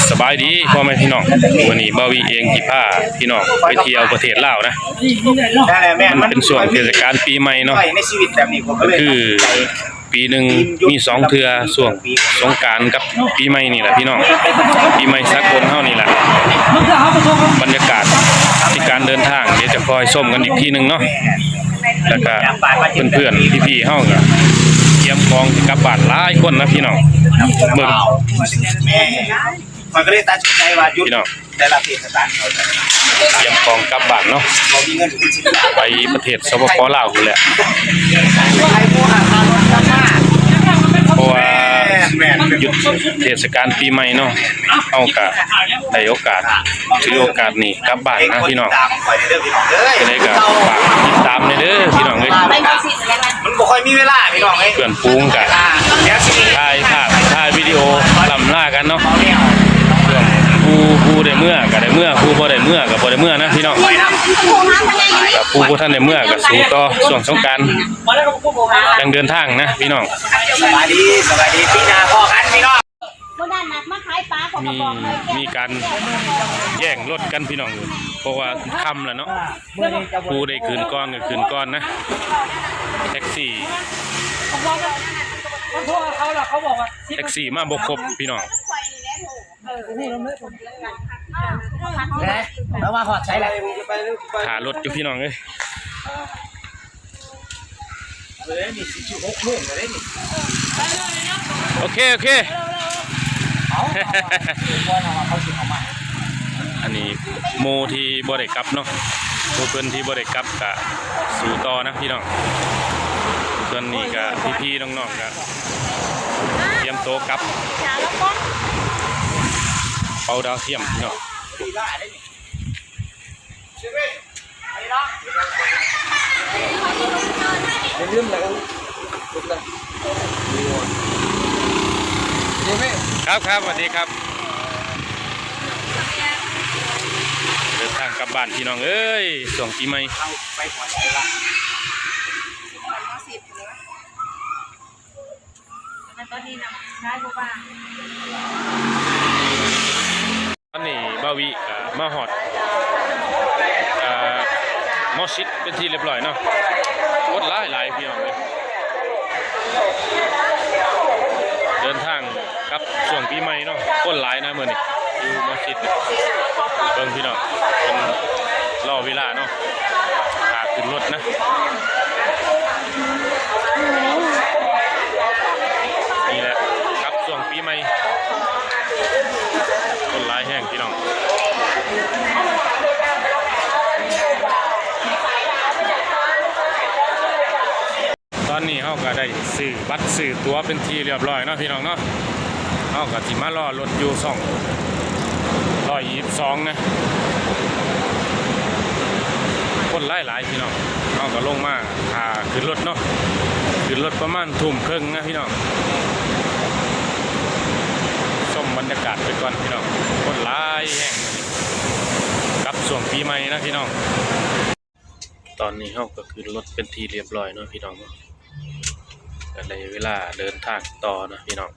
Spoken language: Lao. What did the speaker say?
ສະບາຍດີພໍ່ແມ່ພີ່ນ້ອງ, ມື້ນີ້ບ່າວວີເອງຊິພາພີ່ນ້ອງໄປທ່ຽວປະເທດລາວນະ. ມັນເປັນຊ່ວງເທດສະການປີໃໝ່ເນາະ, ໃນຊີວິດແບບນີ້ ກໍຄືປີໜຶ່ງມີສອງເທື່ອ, ຊ່ວງສົງການກັບປີໃໝ່ນີ້ແຫຼະພີ່ນ້ອງ, ປີໃໝ່ສາກົນເຮົານີ້ແຫຼະ. ບັນຍາກາດໃນການເດີນທາງ ດຽວຈະຄ່ອຍຊົມກັນອີກທີໜຶ່ງເນາະ. ແລ້ວກະເພື່ອນໆ ພີ່ໆ ເຮົາກະກຽມຂອງຊິກັບບ້ານຫຼາຍຄົນນະພີ່ນ້ອງ. ເບິ່ງ ຂ້ອຍກໍເລີຍຕັດສິນໃຈວ່າຢຸດ ພີ່ນ້ອງ ແຕ່ລະເທດສະການເຂົາຈະກຽມຂອງກັບບ້ານເນາະ, ບໍ່ມີເງິນກິນຊິນ ໄປປະເທດ ສປປ ລາວພຸ້ນແຫຼະ. ເພາະວ່າ ແມ່ນໆ ຢຸດເທດສະການປີໃໝ່ເນາະ, ເຮົາກະໄດ້ໂອກາດ ຖືໂອກາດນີ້ກັບບ້ານນະພີ່ນ້ອງ, ຈັ່ງໃດກໍຝາກຕິດຕາມແດ່ເດີພີ່ນ້ອງເອີຍ. ມັນບໍ່ຄ່ອຍມີເວລາພີ່ນ້ອງເອີຍ, ເພື່ອນຝູງກະຖ່າຍພາບ ຖ່າຍວິດີໂອລ່ຳລາກັນເນາະ. ຜູ້ ຜູ້ໄດ້ເມືອກໍໄດ້ເມືອ, ຜູ້ບໍ່ໄດ້ເມືອກໍບໍ່ໄດ້ເມືອນະພີ່ນ້ອງ. ກໍຜູ້ບໍ່ທັນໄດ້ເມືອກໍສູ້ຕໍ່, ຊ່ວງສົງການຍັງເດີນທາງນະພີ່ນ້ອງ. ສະບາຍດີ ສະບາຍດີ, ປີໜ້າພໍ້ກັນພີ່ນ້ອງ. ມື້ນັ້ນນະມາຂາຍປາ ເຂົາກໍບອກໃຫ້ ມີ ມີການແຍ່ງລົດກັນພີ່ນ້ອງເອີຍ, ເພາະວ່າຄ່ຳແລ້ວເນາະ. ຜູ້ໄດ້ຂຶ້ນກ່ອນກໍຂຶ້ນກ່ອນນະ. ແທັກຊີ ເຂົາບອກວ່າ ເຂົາໂທຫາເຂົາແລ້ວ ເຂົາບອກວ່າ ແທັກຊີມາບໍ່ຄົບພີ່ນ້ອງ. ແລ້ວວ່າຮອດໃສແລ້ວ? ຖ້າລົດຢູ່ພີ່ນ້ອງເອີຍ. ໂອເຄ ໂອເຄ. ອັນນີ້ໝູ່ທີ່ບໍ່ໄດ້ກັບເນາະ, ໝູ່ເພິ່ນທີ່ບໍ່ໄດ້ກັບກະສູ້ຕໍ່ນະພີ່ນ້ອງ. ສ່ວນນີ້ກະພີ່ໆ ນ້ອງໆ ກະຕຽມໂຕກັບ, ເປົາດາວທຽມເນາະ. ຄັບ ຄັບ ສະຫວັດດີຄັບ. ເດີນທາງກັບບ້ານພີ່ນ້ອງເອີຍ, ຊ່ວງປີໃໝ່. ແຕ່ຕອນນີ້ນະ ນາຍບໍ່ວ່າງ. ຕອນນີ້ບ່າວວີກໍມາຮອດ ເອີ ມໍຊິດເປັນທີ່ລຽບຮ້ອຍເນາະ. ຄົນຫຼາຍໆ ພີ່ນ້ອງເອີຍ, ເດີນທາງກັບຊ່ວງປີໃໝ່ເນາະ, ຄົນຫຼາຍນະມື້ນີ້ຢູ່ມໍຊິດ. ເບິ່ງພີ່ນ້ອງ ເພິ່ນລໍເວລາເນາະ. ຖ້າຂຶ້ນລົດນະ. ນີ້ແຫຼະ ກັບຊ່ວງປີໃໝ່ ຄົນຫຼາຍແຮງພີ່ນ້ອງ. ຕອນນີ້ເຮົາກໍໄດ້ຊື້ບັດຊື້ຕົ໋ວເປັນທີ່ລຽບຮ້ອຍເນາະ ພີ່ນ້ອງເນາະ. ເຮົາກໍຊິມາລໍລົດຢູ່ຊ່ອງຮ້ອຍຊາວສອງນະ, ຄົນຫຼາຍໆ ພີ່ນ້ອງ. ເຮົາກໍລົງມາຖ້າຂຶ້ນລົດເນາະ, ຂຶ້ນລົດປະມານທຸ່ມເຄິ່ງນະ ພີ່ນ້ອງ. ຊົມບັນຍາກາດໄປກ່ອນພີ່ນ້ອງ, ຄົນຫຼາຍແຮງ ກັບຊ່ວງປີໃໝ່ນະ ພີ່ນ້ອງ. ຕອນນີ້ເຮົາກໍຂຶ້ນລົດເປັນທີ່ລຽບຮ້ອຍເນາະ ພີ່ນ້ອງເນາະ, ກໍໄດ້ເວລາເດີນທາງຕໍ່ເນາະ ພີ່ນ້ອງ.